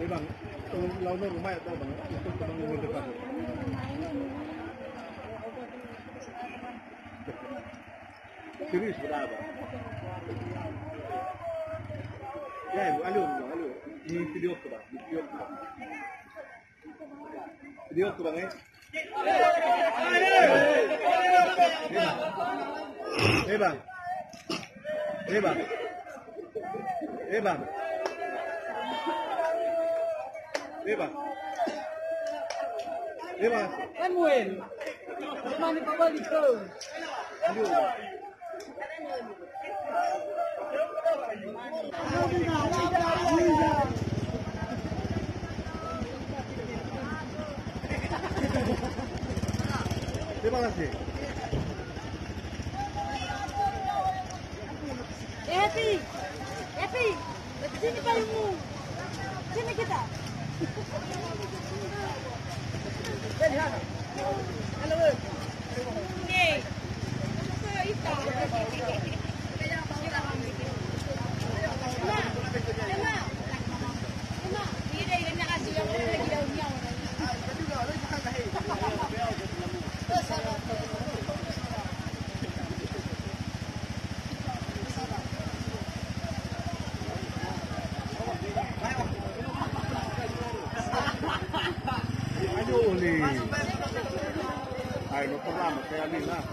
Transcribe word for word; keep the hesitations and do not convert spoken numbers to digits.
Eh, Bang, tolong lau no rumah ya, tolong, Bang. Itu teman rumah depan. Serius, berapa? Ya, Ibu, alu, Bang, alu. Di video ke, Bang? Di video ke, Bang? Video ke, Bang, eh? Eh, Bang. Eh, Bang. Eh, Bang. Eh, Bang. Eh, Bang. Samuel. Mane pabali kau. Aduh. Terima kasih. Eh, Happy. Happy. Sini payungmu. Sini kita. Halo. Ayo, Oli. Ayo, no pernah, saya ni lah.